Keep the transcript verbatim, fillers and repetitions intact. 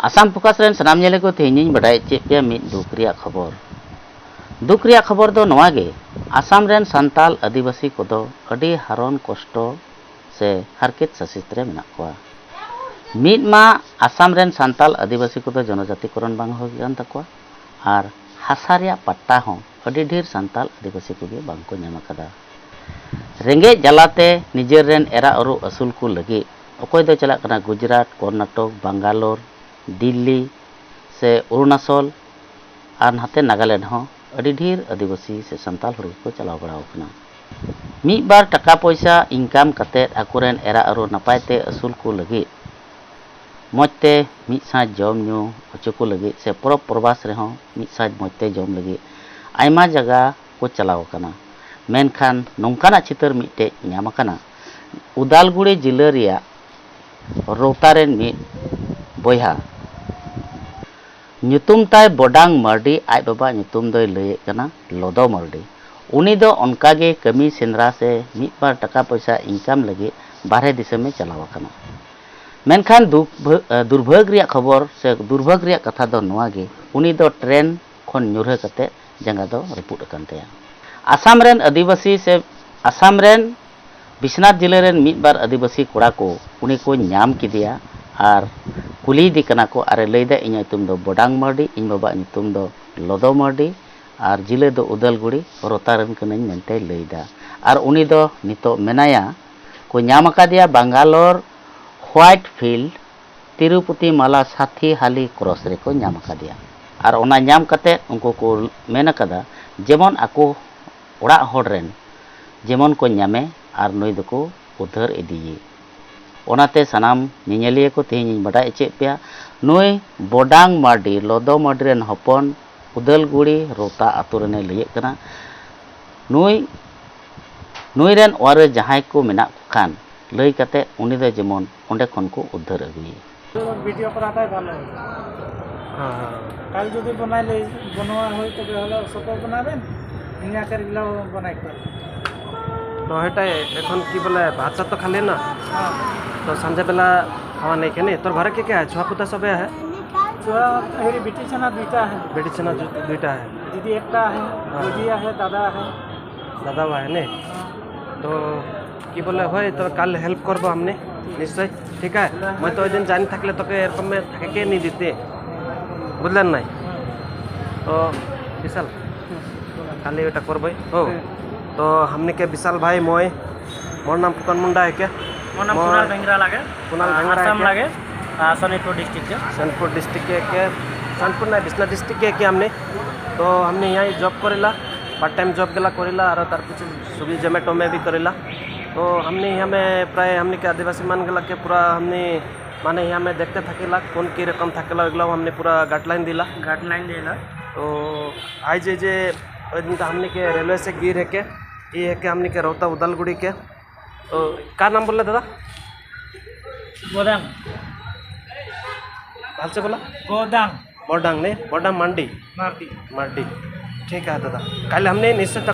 Assam focus ᱨᱮᱱ ᱥᱟᱱᱟᱢ ᱧᱮᱞᱮ ᱠᱚ, ᱛᱮᱦᱮᱧ ᱤᱧ ᱵᱟᱰᱟᱭ ᱦᱚᱪᱚᱭᱮᱫ ᱯᱮᱭᱟ ᱢᱤᱫ ᱫᱩᱠ ᱨᱮᱭᱟᱜ ᱠᱷᱚᱵᱚᱨ᱾ ᱫᱩᱠ ᱨᱮᱭᱟᱜ ᱠᱷᱚᱵᱚᱨ ᱫᱚ ᱱᱚᱣᱟ ᱜᱮ, ᱟᱥᱟᱢ ᱨᱮᱱ ᱥᱟᱱᱛᱟᱞ ᱟᱹᱫᱤᱵᱟᱹᱥᱤ ᱠᱚᱫᱚ ᱟᱹᱰᱤ ᱦᱟᱨᱚᱱ ᱠᱚᱥᱴᱚ ᱥᱮ ᱦᱟᱨᱠᱮᱛ ᱥᱟᱥᱮᱛ ᱨᱮ ᱢᱮᱱᱟᱜ ᱠᱚᱣᱟ᱾ ᱢᱤᱫ ᱢᱟ ᱟᱥᱟᱢ ᱨᱮᱱ ᱥᱟᱱᱛᱟᱞ ᱟᱹᱫᱤᱵᱟᱹᱥᱤ ᱠᱚᱫᱚ ᱡᱚᱱᱚᱡᱟᱛᱤᱠᱚᱨᱚᱱ ᱵᱟᱝ ᱦᱩᱭ ᱟᱠᱟᱱ ᱛᱟᱠᱚᱣᱟ, ᱟᱨ ᱦᱟᱥᱟ ᱨᱮᱭᱟᱜ ᱯᱟᱴᱴᱟ ᱦᱚᱸ ᱟᱹᱰᱤ ᱰᱷᱮᱨ ᱥᱟᱱᱛᱟᱞ ᱟᱹᱫᱤᱵᱟᱹᱥᱤ ᱠᱚᱜᱮ ᱵᱟᱝ ᱠᱚ ᱧᱟᱢ ᱟᱠᱟᱫᱟ᱾ ᱨᱮᱸᱜᱮᱡ ᱡᱟᱞᱟᱛᱮ ᱱᱤᱡᱮᱨ ᱨᱮᱱ ᱮᱨᱟ ᱩᱨᱩ ᱟᱹᱥᱩᱞ ᱠᱚ ᱞᱟᱹᱜᱤᱫ ᱚᱠᱚᱭ ᱫᱚ ᱪᱟᱞᱟᱜ ᱠᱟᱱᱟ ᱜᱩᱡᱽᱨᱟᱴ, ᱠᱚᱨᱱᱟᱴᱚᱠ, ᱵᱟᱝᱜᱟᱞᱳᱨ, ᱫᱤᱞᱞᱤ ᱥᱮ ᱚᱨᱩᱱᱟᱪᱚᱞ ᱟᱨ ᱱᱟᱛᱮ ᱱᱟᱜᱟᱞᱮᱱᱰ ᱦᱚᱸ ᱟᱹᱰᱤ ᱰᱷᱮᱨ ᱟᱹᱫᱤᱵᱟᱹᱥᱤ ᱥᱮ ᱥᱟᱱᱛᱟᱞ ᱦᱚᱲ ᱜᱮᱠᱚ ᱪᱟᱞᱟᱣ ᱵᱟᱲᱟ ᱟᱠᱟᱱᱟ᱾ ᱢᱤᱫ ᱵᱟᱨ ᱴᱟᱠᱟ ᱯᱚᱭᱥᱟ ᱤᱱᱠᱟᱢ ᱠᱟᱛᱮᱫ ᱟᱠᱚᱨᱮᱱ ᱮᱨᱟ ᱩᱨᱩ ᱱᱟᱯᱟᱭ ᱛᱮ ᱟᱹᱥᱩᱞ ᱠᱚ ᱞᱟᱹᱜᱤᱫ, ᱢᱚᱡᱽ ᱛᱮ ᱢᱤᱫ ᱥᱟᱸᱡ ᱡᱚᱢ ᱧᱩ ᱦᱚᱪᱚ ᱠᱚ ᱞᱟᱹᱜᱤᱫ ᱥᱮ ᱯᱚᱨᱚᱵᱽ ᱯᱚᱨᱵᱟᱥ ᱨᱮᱦᱚᱸ ᱢᱤᱫ ᱥᱟᱸᱡ ᱢᱚᱡᱽ ᱛᱮ ᱡᱚᱢ ᱞᱟᱹᱜᱤᱫ ᱟᱭᱢᱟ ᱡᱟᱭᱜᱟ ᱠᱚ ᱪᱟᱞᱟᱣ ᱟᱠᱟᱱᱟ᱾ ᱢᱮᱱᱠᱷᱟᱱ ᱱᱚᱝᱠᱟᱱᱟᱜ ᱪᱤᱛᱟᱹᱨ ᱢᱤᱫᱴᱮᱡ ᱧᱟᱢ ᱟᱠᱟᱱᱟ᱾ ᱩᱫᱟᱞᱜᱩᱲᱤ ᱡᱤᱞᱟᱹ ᱨᱮᱭᱟᱜ ᱨᱳᱛᱟ ᱨᱮᱱ ᱢᱤᱫ ᱵᱚᱭᱦᱟ, ᱧᱩᱛᱩᱢ ᱛᱟᱭ ᱵᱚᱰᱟᱝ ᱢᱟᱨᱰᱤ, ᱟᱡ ᱵᱟᱵᱟᱣᱟᱜ ᱧᱩᱛᱩᱢ ᱫᱚᱭ ᱞᱟᱹᱭᱮᱫ ᱠᱟᱱᱟ ᱞᱚᱫᱚ ᱢᱟᱨᱰᱤ᱾ ᱩᱱᱤ ᱫᱚ ᱚᱱᱠᱟᱜᱮ ᱠᱟᱹᱢᱤ ᱥᱮᱸᱫᱽᱨᱟ ᱥᱮ ᱢᱤᱫ ᱵᱟᱨ ᱴᱟᱠᱟ ᱯᱚᱭᱥᱟ ᱤᱱᱠᱟᱢ ᱞᱟᱹᱜᱤᱫ ᱵᱟᱨᱦᱮ ᱫᱤᱥᱚᱢᱮ ᱪᱟᱞᱟᱣ ᱟᱠᱟᱱᱟ᱾ ᱢᱮᱱᱠᱷᱟᱱ ᱫᱩᱠ ᱵᱷᱟᱹ-, ᱫᱩᱨᱵᱷᱟᱹᱜᱽ ᱨᱮᱭᱟᱜ ᱠᱷᱚᱵᱚᱨ ᱥᱮ ᱫᱩᱨᱵᱷᱟᱹᱜᱽ ᱨᱮᱭᱟᱜ ᱠᱟᱛᱷᱟ ᱫᱚ ᱱᱚᱣᱟ ᱜᱮ, ᱩᱱᱤ ᱫᱚ ᱴᱨᱮᱱ ᱠᱷᱚᱱ ᱧᱩᱨᱦᱟᱹ ᱠᱟᱛᱮ ᱡᱟᱸᱜᱟ ᱫᱚ ᱨᱟᱹᱯᱩᱫ ᱟᱠᱟᱱ ᱛᱟᱭᱟ᱾ ᱟᱥᱟᱢ ᱨᱮᱱ ᱟᱹᱫᱤᱵᱟᱹᱥᱤ ᱥᱮ ᱟᱥᱟᱢ ᱨᱮᱱ ᱵᱤᱥᱱᱟᱛᱷ ᱡᱤᱞᱟᱹ ᱨᱮᱱ ᱢᱤᱫ ᱵᱟᱨ ᱟᱹᱫᱤᱵᱟᱹᱥᱤ ᱠᱚᱲᱟ ᱠᱚ ᱩᱱᱤ ᱠᱚ ᱧᱟᱢ ᱠᱮᱫᱮᱭᱟ ᱟᱨ ᱠᱩᱞᱤᱭᱮᱫᱮ ᱠᱟᱱᱟ ᱠᱚ ᱟᱨᱮ ᱞᱟᱹᱭᱫᱟ, "ᱤᱧᱟᱹᱜ ᱧᱩᱛᱩᱢ ᱫᱚ ᱵᱚᱰᱟᱝ ᱢᱟᱨᱰᱤ, ᱤᱧ ᱵᱟᱵᱟᱣᱟᱜ ᱧᱩᱛᱩᱢ ᱫᱚ ᱞᱚᱫᱚ ᱢᱟᱨᱰᱤ ᱟᱨ ᱡᱤᱞᱟᱹ ᱫᱚ ᱩᱫᱟᱞᱜᱩᱲᱤ ᱨᱳᱛᱟ ᱨᱮᱱ ᱠᱟᱹᱱᱟᱹᱧ" ᱢᱮᱱᱛᱮᱭ ᱞᱟᱹᱭᱫᱟ᱾ ᱟᱨ ᱩᱱᱤ ᱫᱚ ᱱᱤᱛᱚᱜ ᱢᱮᱱᱟᱭᱟ, ᱠᱚ ᱧᱟᱢ ᱟᱠᱟᱫᱮᱭᱟ ᱵᱟᱝᱜᱟᱞᱳᱨ ᱦᱳᱣᱟᱭᱤᱴ ᱯᱷᱤᱞᱰ ᱛᱤᱨᱩᱯᱚᱛᱤ ᱢᱟᱞᱟ ᱥᱟᱛᱷᱤ ᱦᱟᱞᱤ ᱠᱨᱚᱥ ᱨᱮᱠᱚ ᱧᱟᱢ ᱟᱠᱟᱫᱮᱭᱟ᱾ ᱟᱨ ᱚᱱᱟ ᱧᱟᱢ ᱠᱟᱛᱮ ᱩᱱᱠᱩ ᱠᱚ ᱢᱮᱱ ᱟᱠᱟᱫᱟ, ᱡᱮᱢᱚᱱ ᱟᱠᱚ ᱚᱲᱟᱜ ᱦᱚᱲ ᱨᱮᱱ ᱡᱮᱢᱚᱱ ᱠᱚ ᱧᱟᱢᱮ ᱟᱨ ᱱᱩᱭ ᱫᱚᱠᱚ ᱩᱫᱷᱟᱹᱨ ᱤᱫᱤᱭᱮ᱾ ᱚᱱᱟᱛᱮ ᱥᱟᱱᱟᱢ ᱧᱮᱧᱮᱞᱤᱭᱟᱹ ᱠᱚ, ᱛᱮᱦᱮᱧ ᱤᱧ ᱵᱟᱰᱟᱭ ᱦᱚᱪᱚᱭᱮᱫ ᱯᱮᱭᱟ, ᱱᱩᱭ ᱵᱚᱰᱟᱝ ᱢᱟᱨᱰᱤ, ᱞᱚᱫᱚ ᱢᱟᱨᱰᱤ ᱨᱮᱱ ᱦᱚᱯᱚᱱ, ᱩᱫᱟᱞᱜᱩᱲᱤ ᱨᱳᱛᱟ ᱟᱛᱳ ᱨᱮᱱᱮ ᱞᱟᱹᱭᱟᱹᱜ ᱠᱟᱱᱟ᱾ ᱱᱩᱭ, ᱱᱩᱭ ᱨᱮᱱ ᱚᱲᱟᱜ ᱨᱮ ᱡᱟᱦᱟᱸᱭ ᱠᱚ ᱢᱮᱱᱟᱜ ᱠᱚ ᱠᱷᱟᱱ, ᱞᱟᱹᱭ ᱠᱟᱛᱮ ᱩᱱᱤ ᱫᱚ ᱡᱮᱢᱚᱱ ᱚᱸᱰᱮ ᱠᱷᱚᱱ ᱠᱚ ᱩᱫᱷᱟᱹᱨ ᱟᱹᱜᱩᱭᱮ᱾ ভিডিও করাটাই ভালো। হ্যাঁ, হ্যাঁ। কাল যদি বনাই লই, বনোয়া হয়, তবে হলো সকাল বানাবেন, ধুনীয়াকে এইগিলাও বনাই খুৱাই। তো সেইটাই, এখন কি বোলে, ভাত চাত তো খালি না? হ্যাঁ। তো সন্ধ্যাবেলা हाँ, नहीं क्या नहीं, तोर घर के क्या है? छुआ पुता सब है? छुआ, मेरी बेटी छना दुईटा है। बेटी छना दु-, दुईटा है। दीदी एकटा है, हाँ। भौजी है, दादा है। दादा हुआ है ने? तो কি বলে হয়, তো কাল হেল্প করবো আমনে নিশ্চয়, ঠিক আছে? মই তো ওই দিন জানি থাকলে তোকে এরকম থাকে কে নি দিতে, বুঝলেন নাই? তো বিশাল কালি ওটা করবোই। ও, তো हमनी के विशाल भाई, মই, मोर नाम पुकन मुंडा है क्या? मोर नाम मोर कुणाल भेंगरा लागे। कुणाल आ, भेंगरा आसाम है क्या? लागे। आ, सोनीतपुर डिस्ट्रिक्ट के। सोनीतपुर डिस्ट्रिक्ट के, के, सोनीतपुर ना, बिश्नाह डिस्ट्रिक्ट के, के हमने। तो हमने यहाँ जॉब करेला, पार्ट टाइम जॉब गेला करेला, और तार पीछे स्विगी जोमेटो में भी करेला। तो हमने यहाँ में प्राय हमने के आदिवासी मान गेला के पूरा हमने माने यहाँ में देखते थकेला कौन की रकम थकेला, ओगला हमने पूरा गाइडलाइन दिला। गाइडलाइन दिला। तो आज जे, जे ओई दिन तो हमने के रेलवे से गिर है के, ये है के हमने के रौता उदालगुड़ी के। तो का नाम बोलले दादा? गोदाम। भाल से बोला? गोदाम। बोडांग ने, बोडांग मंडी। मार्केट। मंडी। ठीक है दादा, कल हमने निश्चय